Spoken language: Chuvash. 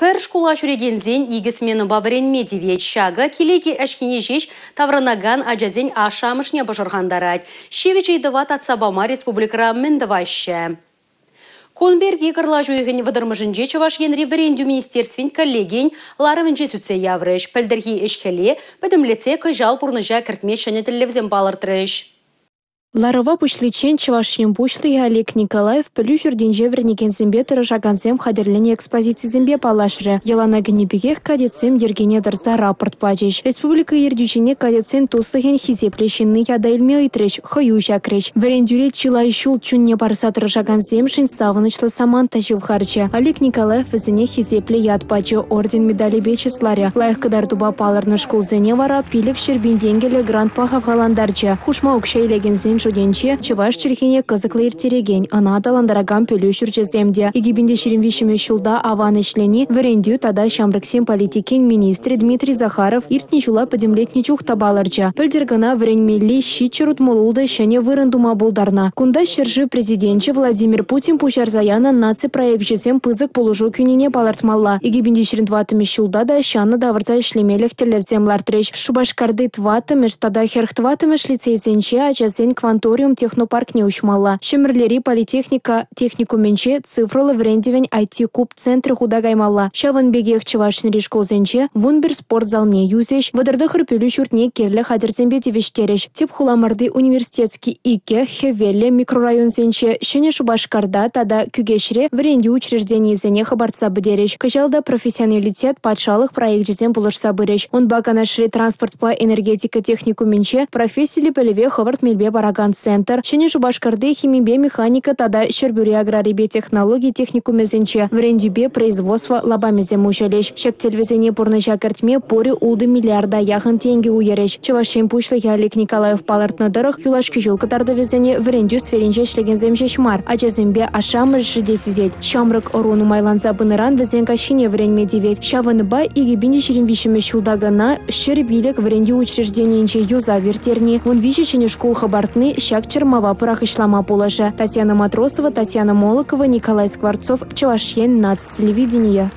Пӗр шкула ҫӳрекенсен икӗ сменӑпа вӗренме тивет. Ҫакӑ киле каҫхине ҫеҫ таврӑнакан ачасен ашшӗ-амӑшне пӑшӑрхантарать. Ҫивӗч ыйтӑва татса пама республикӑра мӗн тӑваҫҫӗ? Кун пирки кӑрлач уйӑхӗн 30-мӗшӗнче Чӑваш Енри вӗрентӳ министерствин коллегийӗн ларӑвӗнче сӳтсе яврӗҫ. Пӗлтӗрхи ӗҫ-хӗле пӗтӗмлетсе кӑҫал пурнӑҫа кӗртме ҫӗнӗ тӗллевсем палӑртрӗҫ. Ларӑва пуҫличчен Чӑваш Ен Пуҫлӑхӗ Олег Николаев пӗлӳ ҫуртӗнче вӗренекенсемпе тӑрӑшакансем хатӗрленӗ экспозицисемпе паллашрӗ. Йӑлана кӗнӗ пекех кадетсем йӗркене тӑрса рапорт пачӗҫ. Республика ертӳҫине кадетсен туслӑхӗн хисеплӗ ҫынни ята илме ыйтрӗҫ, хӑю ҫакрӗҫ. Вӗрентӳре чылай ҫул чунне парса тӑрӑшакансемшӗн савӑнӑҫлӑ самант та ҫывхарчӗ. Олег Николаев вӗсене хисеплӗ ят пачӗ, орден медалӗпе чысларӗ. Лайӑх кӑтартупа палӑрнӑ шкулсене вара 500 пин тенкӗллӗ грантпа хавхалантарчӗ. Хушма укҫа илекенсен шутӗнче чӑваш чӗлхине кӑсӑклӑ ирттерекен, ӑна аталантаракан пӗлӳ ҫурчӗсем те. 2023 ҫулта аван ӗҫлени вӗрентӳ тата ҫамрӑксен политикин министрӗ Дмитрий Захаров иртнӗ ҫула пӗтӗмлетнӗ чух та палӑрчӗ. Пӗлтӗр кӑна вӗренмелли 766 ҫӗнӗ вырӑн тума пултарнӑ. Кунта ҫӗршыв Президенчӗ Владимир Путин пуҫарса янӑ наци проекчӗсем пысӑк пулӑшу кӳнине палӑртмалла. 2024 ҫулта та ҫанӑ тавӑрса ӗҫлемелӗх тӗллевсем лартрӗҫ. Шупашкарти 4-мӗш тата 44-мӗш лицейсенче ачасен «Кванториум» технопаркне уҫмалла. Ҫӗмӗрлери политехника техникумӗнче цифрӑллӑ вӗрентӗвӗн IT-куб центрӗ хута каймалла. Ҫавӑн пекех Чӑваш Енри шкулсенче 11 спорт залне юсӗҫ, 39 пӗлӳ ҫуртне кирлӗ хатӗрсемпе тивӗҫтерӗҫ. Тӗп хуламӑрти Университетски 2, Хӗвеллӗ микрорайонсенче, Ҫӗнӗ Шупашкарта тата Кӳкеҫре вӗрентӳ учрежденийӗсене хӑпартса пӗтерӗҫ. Кӑҫал та «Профессионалитет» патшалӑх проекчӗсем пулӑшса пырӗҫ. Унпа Канашри транспортпа энергетика техникумӗнче профессиллӗ пӗлӗве хӑвӑрт мелпе паракан центр, Ҫӗнӗ Шупашкарти химипе механика тата Ҫӗрпӳри аграрипе технологи техникумӗсенче вӗрентӳпе производство лапамӗсем уҫӑлӗҫ. Ҫак тӗллевсене пурнӑҫа кӗртме пурӗ 6 миллиарда яхӑн тенкӗ уйӑрӗҫ. Чӑваш Ен Пуҫлӑхӗ Олег Николаев палӑртнӑ тӑрӑх, юлашки ҫул кӑтартӑвӗсене вӗрентӳ сферинче ӗҫлекенсем ҫеҫ мар, ачасемпе ашшӗ-амӑшӗ те сисет. Ҫамрӑк ӑру нумайланса пынӑран вӗсен каҫхине вӗренме тивет. Ҫавӑнпа 2023 ҫулта кӑна 105 вӗрентӳ учрежденийӗнче юсав ирттерни, 13 ҫӗнӗ шкул хӑпартни ҫак чӑрмава пӑрахӑҫлама пулӑшӗ. Татьяна Матросова, Татьяна Молокова, Николай Скворцов, Чӑваш Ен наци телевиденийӗ.